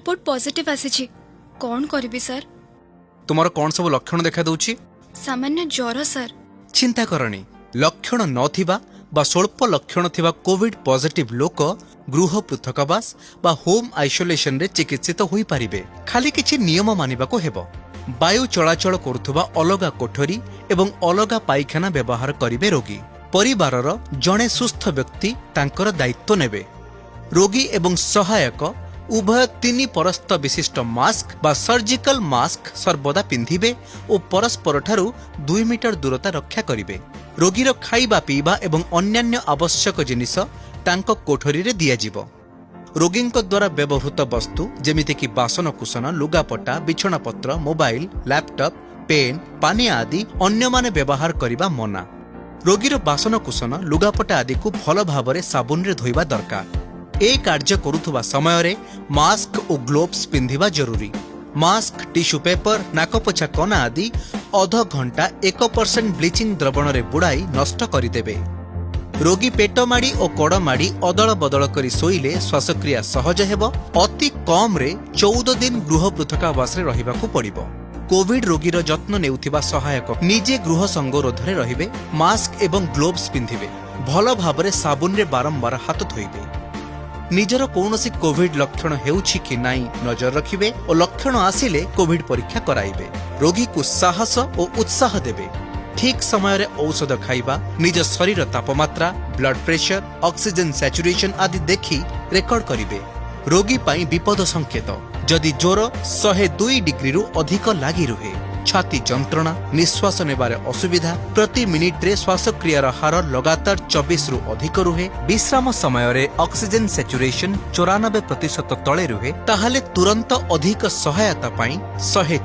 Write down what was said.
Report positive ଆସିଛି। କଣ କରିବି ସାର୍? ତୁମର କ'ଣ ସବୁ ଲକ୍ଷଣ ଦେଖାଦେଉଛି? ସାମାନ୍ୟ ଜ୍ୱର ସାର୍। ଚିନ୍ତା କରନି। ଲକ୍ଷଣ ନଥିବା ବା ସ୍ୱଳ୍ପ ଲକ୍ଷଣ ଥିବା କୋଭିଡ ପଜିଟିଭ ଲୋକ ଗୃହ ପୃଥକବାସ ବା ହୋମ୍ ଆଇସୋଲେସନରେ ଚିକିତ୍ସିତ ହୋଇପାରିବେ। ଖାଲି କିଛି ନିୟମ ମାନିବାକୁ ହେବ। ବାୟୁ ଚଳାଚଳ କରୁଥିବା ଅଲଗା କୋଠରୀ ଏବଂ ଅଲଗା ପାଇଖାନା ବ୍ୟବହାର କରିବେ ରୋଗୀ। ପରିବାରର ଜଣେ ସୁସ୍ଥ ବ୍ୟକ୍ତି ତାଙ୍କର ଦାୟିତ୍ୱ ନେବେ। ରୋଗୀ ଏବଂ ସହାୟକ ଉଭୟ ତିନି ପରସ୍ତ ବିଶିଷ୍ଟ ମାସ୍କ ବା ସର୍ଜିକାଲ ମାସ୍କ ସର୍ବଦା ପିନ୍ଧିବେ ଓ ପରସ୍ପରଠାରୁ 2 ମିଟର ଦୂରତା ରକ୍ଷା କରିବେ। ରୋଗୀର ଖାଇବା ପିଇବା ଏବଂ ଅନ୍ୟାନ୍ୟ ଆବଶ୍ୟକ ଜିନିଷ ତାଙ୍କ କୋଠରୀରେ ଦିଆଯିବ। ରୋଗୀଙ୍କ ଦ୍ୱାରା ବ୍ୟବହୃତ ବସ୍ତୁ, ଯେମିତିକି ବାସନକୁସନ, ଲୁଗାପଟା, ବିଛଣାପତ୍ର, ମୋବାଇଲ, ଲ୍ୟାପଟପ୍, ପେନ୍, ପାନୀୟ ଆଦି ଅନ୍ୟମାନେ ବ୍ୟବହାର କରିବା ମନା। ରୋଗୀର ବାସନକୁସନ, ଲୁଗାପଟା ଆଦିକୁ ଭଲ ଭାବରେ ସାବୁନରେ ଧୋଇବା ଦରକାର। ଏ କାର୍ଯ୍ୟ କରୁଥିବା ସମୟରେ ମାସ୍କ ଓ ଗ୍ଲୋଭ୍ସ ପିନ୍ଧିବା ଜରୁରୀ। ମାସ୍କ, ଟିସ୍ୟୁ ପେପର, ନାକପୋଛା କନା ଆଦି ଅଧ ଘଣ୍ଟା 1% ବ୍ଲିଚିଂ ଦ୍ରବଣରେ ବୁଡ଼ାଇ ନଷ୍ଟ କରିଦେବେ। ରୋଗୀ ପେଟ ମାଡ଼ି ଓ କଡ଼ ମାଡ଼ି ଅଦଳ ବଦଳ କରି ଶୋଇଲେ ଶ୍ୱାସକ୍ରିୟା ସହଜ ହେବ। ଅତି କମ୍ରେ 14 ଦିନ ଗୃହ ପୃଥକାବାସରେ ରହିବାକୁ ପଡ଼ିବ। କୋଭିଡ ରୋଗୀର ଯତ୍ନ ନେଉଥିବା ସହାୟକ ନିଜେ ଗୃହ ସଙ୍ଗରୋଧରେ ରହିବେ, ମାସ୍କ ଏବଂ ଗ୍ଲୋଭ୍ସ ପିନ୍ଧିବେ, ଭଲ ଭାବରେ ସାବୁନରେ ବାରମ୍ବାର ହାତ ଧୋଇବେ। ନିଜର କୌଣସି କୋଭିଡ ଲକ୍ଷଣ ହେଉଛି କି ନାହିଁ ନଜର ରଖିବେ ଓ ଲକ୍ଷଣ ଆସିଲେ କୋଭିଡ ପରୀକ୍ଷା କରାଇବେ। ରୋଗୀକୁ ସାହସ ଓ ଉତ୍ସାହ ଦେବେ। ଠିକ୍ ସମୟରେ ଔଷଧ ଖାଇବା, ନିଜ ଶରୀର ତାପମାତ୍ରା, ବ୍ଲଡ ପ୍ରେସର, ଅକ୍ସିଜେନ ସାଚୁରେସନ ଆଦି ଦେଖି ରେକର୍ଡ କରିବେ। ରୋଗୀ ପାଇଁ ବିପଦ ସଂକେତ: ଯଦି ଜ୍ୱର 102 ଡିଗ୍ରୀରୁ ଅଧିକ ଲାଗି ରୁହେ, ଛାତି ଯନ୍ତ୍ରଣା, ନିଶ୍ୱାସ ନେବାରେ ଅସୁବିଧା, ପ୍ରତି ମିନିଟ୍ରେ ଶ୍ୱାସକ୍ରିୟାର ହାର ଲଗାତାର 24ରୁ ଅଧିକ ରୁହେ, ବିଶ୍ରାମ ସମୟରେ ଅକ୍ସିଜେନ ସାଚୁରେସନ 94% ତଳେ ରୁହେ, ତାହେଲେ ତୁରନ୍ତ ଅଧିକ ସହାୟତା ପାଇଁ ଶହେ